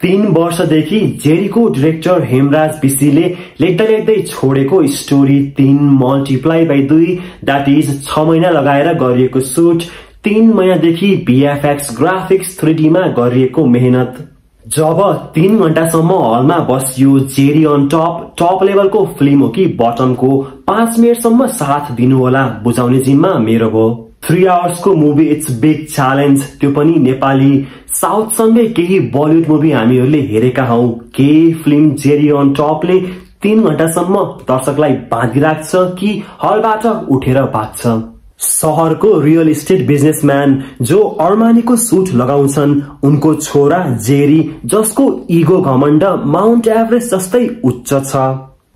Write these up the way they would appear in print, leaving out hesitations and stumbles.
3 वर्षदेखि जेरीको डाइरेक्टर हेमराज विसीले लेख्दै छोडेको story 3 multiply by 2 that is 6 महिना लगाएर गरिएको शूट, 3 महिनादेखि VFX ग्राफिक्स 3D मा गरिएको मेहनत। जब 3 घण्टासम्म हलमा बसियो जेरी अन टप लेभलको फिल्म हो कि बटमको 5 मिनेटसम्म साथ दिनु होला बुझाउने जिम्मा मेरो हो। 3 आवर्स को मुभी इट्स बिग च्यालेन्ज, त्यो पनि नेपाली। साउथ सँगै केही बलिउड मुभी हामीहरूले हेरेका हौ। केही फिल्म जेरी अन टपले 3 घण्टासम्म दर्शकलाई बाँधिराख्छ कि हलबाट उठेर भाग्छ। शहरको रियल इस्टेट बिजनेसम्यान जो अर्मानीको सूट लगाउँछन्, उनको छोरा जेरी जसको इगो घमण्ड माउन्ट एभरेस्ट जस्तै उच्च छ।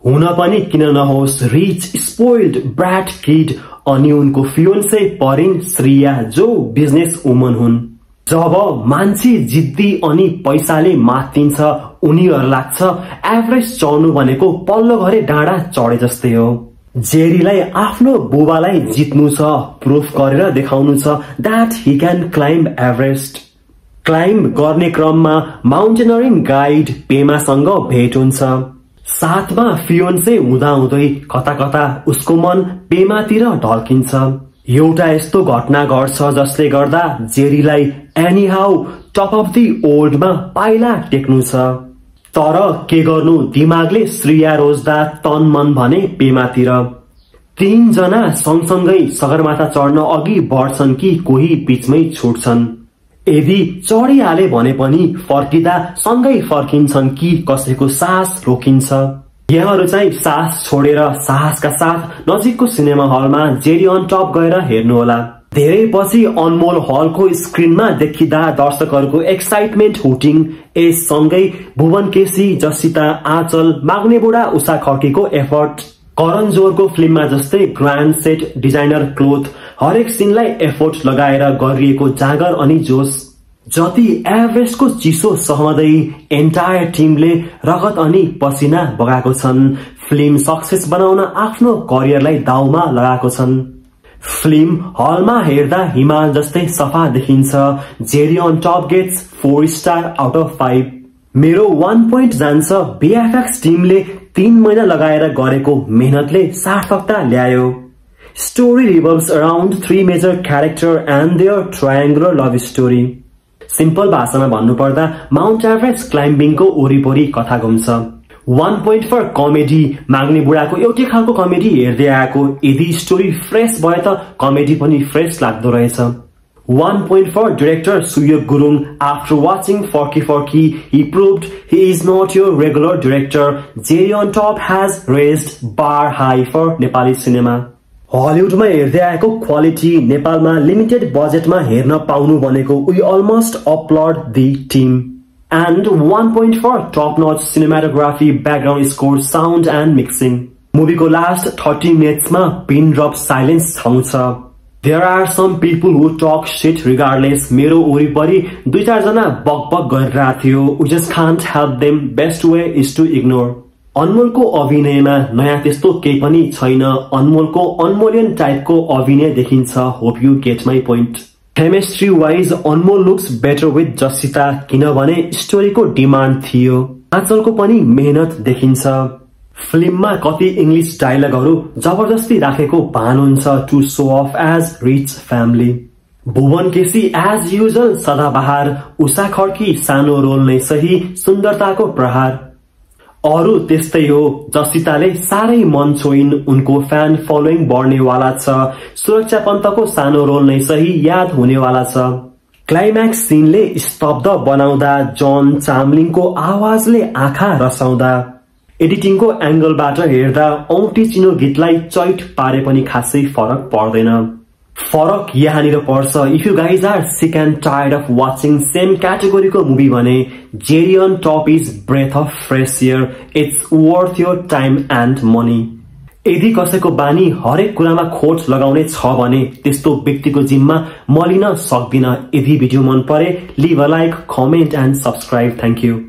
हुन पनि किन नहोस् रिच स्पोइल्ड ब्राट किड। अनि उनको फियोन्से परिन श्रिया जो बिजनेस वुमन हुन्। जब मान्छे जिद्दी अनि पैसाले मातिन्छ उनीहरु लाग्छ एभरेस्ट चढ्नु भनेको पल्लो घरे डाँडा चढे जस्तै हो। जेरीलाई आफ्नो बुबालाई जित्नु छ, प्रुफ गरेर देखाउनु छ that he can climb Everest. Climb गर्ने क्रममा माउन्टेनरिङ गाइड पेमासँग भेट हुन्छ। साथमा फियोन्से हुँदाहुँदै कता कता उसको मन पेमातिर ढल्किन्छ। एउटा यस्तो घटना घट्छ जसले गर्दा जेरीलाई anyhow top of the ओल्डमा पाइला टेक्नु छ। तर के गर्नु, दिमागले श्रिया रोज्दा तन मन भने पेमातिर। 3 जना सँगसँगै सगरमाथा चढ्न अघि बढ्छन् कि कोही बीचमै छुट्छन्। यदि चढिहाले भने पनि फर्किँदा सँगै फर्किन्छन् कि कसैको सास रोकिन्छ। यहाँहरू चाहिँ सास छोडेर साहसका साथ नजिकको सिनेमा हलमा जेरी अन टप गएर हेर्नुहोला। धेरै पछि अनमोल हलको स्क्रिनमा देखिँदा दर्शकहरूको एक्साइटमेन्ट हुटिङ यससँगै भुवन केसी, जसिता आँचल, माग्ने बुढा उषा खड्कीको एफर्ट, करण जोहरको फिल्ममा जस्तै ग्रान्ड सेट डिजाइनर क्लोथ, हरेक सिनलाई एफोर्ट लगाएर गरिएको जाँगर अनि जोश। जति एभरेस्टको चिसो सहँदै एन्टायर टिमले रगत अनि पसिना बगाएको छन्। फिल्म सक्सेस बनाउन आफ्नो करियरलाई दाउमा लगाएको छन्। फिल्म हलमा हेर्दा हिमाल जस्तै सफा देखिन्छ। Jerry on top gets 4 star out of 5। मेरो 1 पोइन्ट जान्छ VFX टिमले 3 महिना लगाएर गरेको मेहनतले सार्थकता ल्यायो। Story revolves around 3 major character and their triangular love story. Simple भाषामा भन्नुपर्दा माउन्ट एभरेस्ट क्लाइम्बिङको वरिपरि कथा घुम्छ। 1 पोइन्ट फर कमेडी, माग्ने बुढाको एउटै खालको कमेडी हेर्दै आएको, यदि स्टोरी फ्रेश भए त कमेडी पनि फ्रेश लाग्दो रहेछ। 1 point for director Suyog Gurung, after watching फर्की he proved he is not your regular director. Jerry on top has raised bar high for Nepali cinema. हलिउडमा हेर्दै आएको क्वालिटी नेपालमा लिमिटेड बजेटमा हेर्न पाउनु भनेको we almost upload the team. And 1 point for top notch cinematography, background score, sound and mixing. मुभीको last 30 मिनट्समा पिन ड्रप साइलेन्स छाउँछ। There are some people who talk shit regardless. मेरो वरिपरि 2-4 जना बकबक गरिरहेको थियो। We just can't help them. Best way is to ignore. अनमोलको अभिनयमा नयाँ त्यस्तो केही पनि छैन। अनमोलको अनमोलियन टाइपको अभिनय देखिन्छ। Hope you get my point. Chemistry wise Anmol looks better with Jassita, किनभने स्टोरीको डिमान्ड थियो। आँचलको पनि मेहनत देखिन्छ। फिल्ममा कति इंग्लिश डायलगहरू जबरजस्ती राखेको भान हुन्छ to show off as rich family. Bhuwan KC as usual सदाबहार, उषा खड्की सानो रोल नै सही, सुन्दरताको प्रहार। अरू त्यस्तै हो, जसिताले साह्रै मन छोइन्, उनको फ्यान फलोइङ बढ्नेवाला छ। सुरक्षा पन्तको सानो रोल नै सही, याद हुनेवाला छ। क्लाइम्याक्स सिनले स्तब्ध बनाउँदा जन चामलिङको आवाजले आँखा रसाउँदा। एडिटिङको एंगलबाट हेर्दा औंठी चिनो गीतलाई चैट पारे पनि खासै फरक पर्दैन। फरक यहाँनिर पर्छ if you guys are sick and tired of watching same क्याटेगोरीको मुभी भने Jerry on top is breath of fresh air. It's worth your time and money. यदि कसैको बानी हरेक कुरामा खोज लगाउने छ भने त्यस्तो व्यक्तिको जिम्मा म लिन सक्दिन। यदि भिडियो मन परे leave a like, comment and subscribe. Thank you.